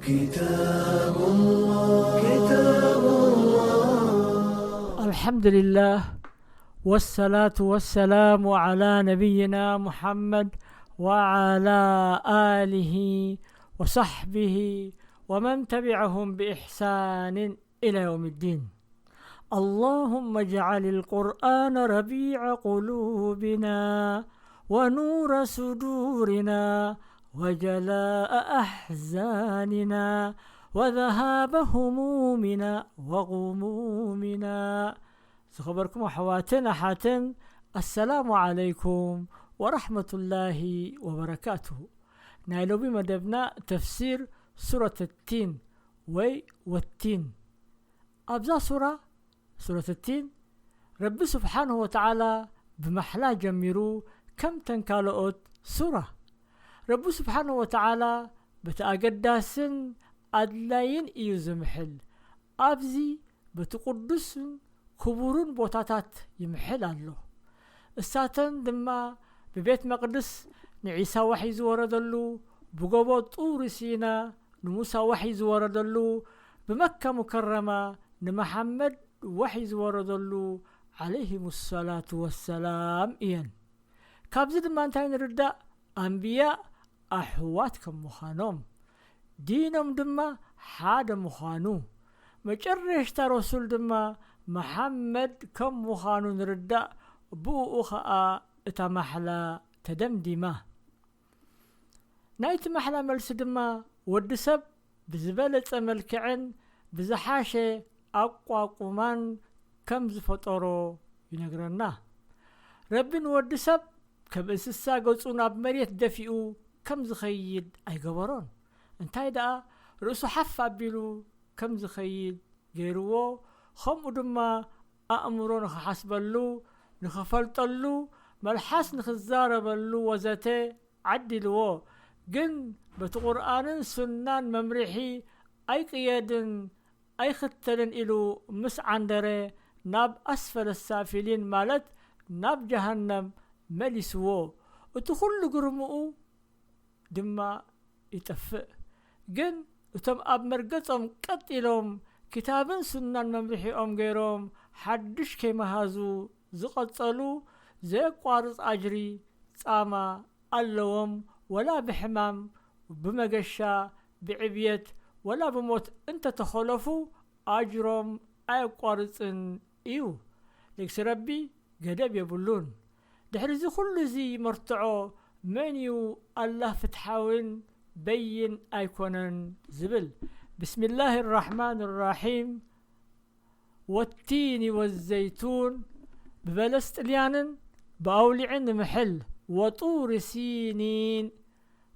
كتاب الله، كتاب الله. الحمد لله، والصلاة والسلام على نبينا محمد وعلى آله وصحبه ومن تبعهم بإحسان إلى يوم الدين. اللهم اجعل القرآن ربيع قلوبنا ونور صدورنا وجلاء أحزاننا وذهاب همومنا وغمومنا. ዝኸበርኩም ኣሕዋትን ኣሓትን፣ ኣሰላሙ ዓለይኩም ወራሕመቱላሂ ወበረካቱሁ። ናይ ሎሚ መደብና ተፍሲር ሱረት ቲን ወይ ወቲን። ኣብዛ ሱራ፣ ሱረት ቲን፣ ረቢ ስብሓንሁ ወተዓላ ብማሕላ ጀሚሩ፣ ከምተን ካልኦት ሱራ። ረቢ ስብሓንሁ ወተዓላ በቲ ኣገዳስን ኣድላይን እዩ ዝምሕል። ኣብዚ በቲ ቅዱስን ክቡርን ቦታታት ይምሕል ኣሎ። እሳተን ድማ ብቤት መቕድስ ንዒሳ ዋሕይ ዝወረደሉ፣ ብጎቦ ጡር ሲና ንሙሳ ዋሕይ ዝወረደሉ፣ ብመካ ሙከረማ ንመሓመድ ዋሕይ ዝወረደሉ ዓለይሂም ሰላቱ ወሰላም እየን። ካብዚ ድማ እንታይ ንርዳእ? ኣንብያ ኣሕዋት ከም ምዃኖም፣ ዲኖም ድማ ሓደ ምዃኑ፣ መጨረሽታ ረሱል ድማ መሓመድ ከም ምዃኑ ንርዳእ። ብእኡ ኸኣ እታ ማሕላ ተደምዲማ። ናይቲ ማሕላ መልሲ ድማ ወዲ ሰብ ብዝበለጸ መልክዕን ብዝሓሸ ኣቋቁማን ከም ዝፈጠሮ ይነግረና። ረቢ ንወዲ ሰብ ከም እንስሳ ገጹ ናብ መሬት ደፊኡ ከም ዝኸይድ ኣይገበሮን። እንታይ ደኣ፣ ርእሱ ሓፍ ኣቢሉ ከም ዝኸይድ ገይርዎ፣ ከምኡ ድማ ኣእምሮ ንኽሓስበሉ፣ ንኽፈልጠሉ፣ መልሓስ ንኽዛረበሉ ወዘተ ዓዲልዎ። ግን በቲ ቁርኣንን ሱናን መምርሒ ኣይቅየድን ኣይኽተልን ኢሉ ምስ ዓንደረ፣ ናብ ኣስፈለ ሳፊሊን፣ ማለት ናብ ጀሃነም መሊስዎ። እቲ ኩሉ ግርምኡ ድማ ይጠፍእ። ግን እቶም ኣብ መርገጾም ቀጥ ኢሎም ክታብን ሱናን መምርሒኦም ገይሮም ሓድሽ ከይመሃዙ ዝቐጸሉ፣ ዘየቋርጽ ኣጅሪ፣ ጻማ፣ ኣለዎም። ወላ ብሕማም፣ ብመገሻ፣ ብዕብየት፣ ወላ ብሞት እንተተኸለፉ፣ ኣጅሮም ኣየቋርጽን እዩ። ልግሲ ረቢ ገደብ የብሉን። ድሕሪ እዚ ኩሉ እዚ መርትዖ፣ መን እዩ ኣላህ ፍትሓዊን በይን ኣይኮነን ዝብል? ብስሚላህ ራሕማን ራሒም። ወቲኒ ወዘይቱን፣ ብበለስ ጥልያንን ብኣውሊዕን ንምሕል። ወጡር ሲኒን፣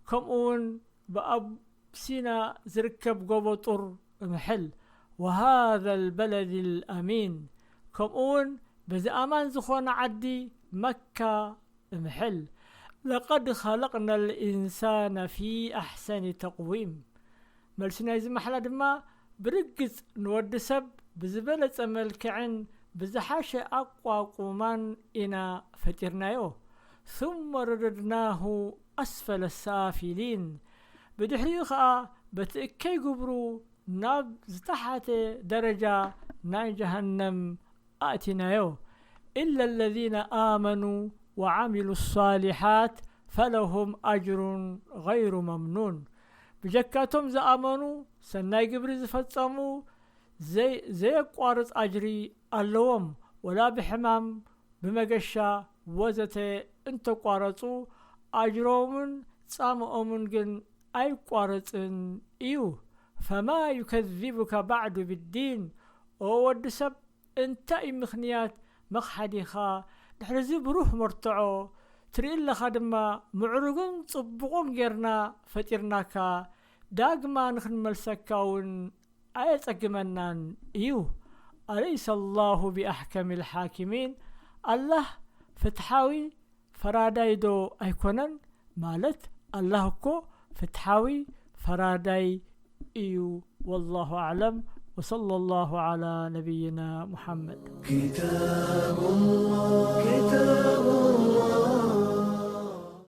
ከምኡ እውን ብኣብ ሲና ዝርከብ ጎቦ ጡር እምሕል። ወሃዘ ልበለድ ልኣሚን፣ ከምኡ እውን በዚ ኣማን ዝኾነ ዓዲ መካ እምሕል። ለቀድ ኸለቅና ልኢንሳነ ፊ ኣሕሰኒ ተቕዊም። መልሲ ናይዚ ማሕላ ድማ፣ ብርግጽ ንወዲ ሰብ ብዝበለጸ መልክዕን ብዝሓሸ ኣቋቁማን ኢና ፈጢርናዮ። ثم رددناه أسفل سافلين። ብድሕሪኡ ኸኣ በቲ እከይ ግብሩ ናብ ዝተሓተ ደረጃ ናይ ጀሃነም ኣእቲናዮ። إلا الذين آمنوا وعملوا الصالحات فلهم أجر غير ممنون። ብጀካቶም ዝኣመኑ፣ ሰናይ ግብሪ ዝፈጸሙ፣ ዘይ-፣ ዘየቋርጽ ኣጅሪ ኣለዎም። ወላ ብሕማም፣ ብመገሻ ወዘተ እንተቋረጹ፣ ኣጅሮምን ጻምኦምን ግን ኣይቋረጽን እዩ። ፈማ ዩከዚቡከ ባዕዱ ብዲን። ኦ ወዲ ሰብ፣ እንታይ እዩ ምኽንያት መኽሓዲኻ? ድሕሪ እዚ ብሩህ መርትዖ ትርኢ ኣለኻ ድማ፣ ምዕሩግን ጽቡቕን ጌርና ፈጢርናካ፣ ዳግማ ንኽንመልሰካ እውን ኣየጸግመናን እዩ። ኣለይሰ ላሁ ቢኣሕከሚ ልሓኪሚን። ኣላህ ፍትሓዊ ፈራዳይ ዶ ኣይኮነን? ማለት ኣላህ እኮ ፍትሓዊ ፈራዳይ እዩ። ወላሁ ኣዕለም። ወሰለ ላሁ ዓላ ነቢይና ሙሓመድ። كتاب الله، كتاب الله،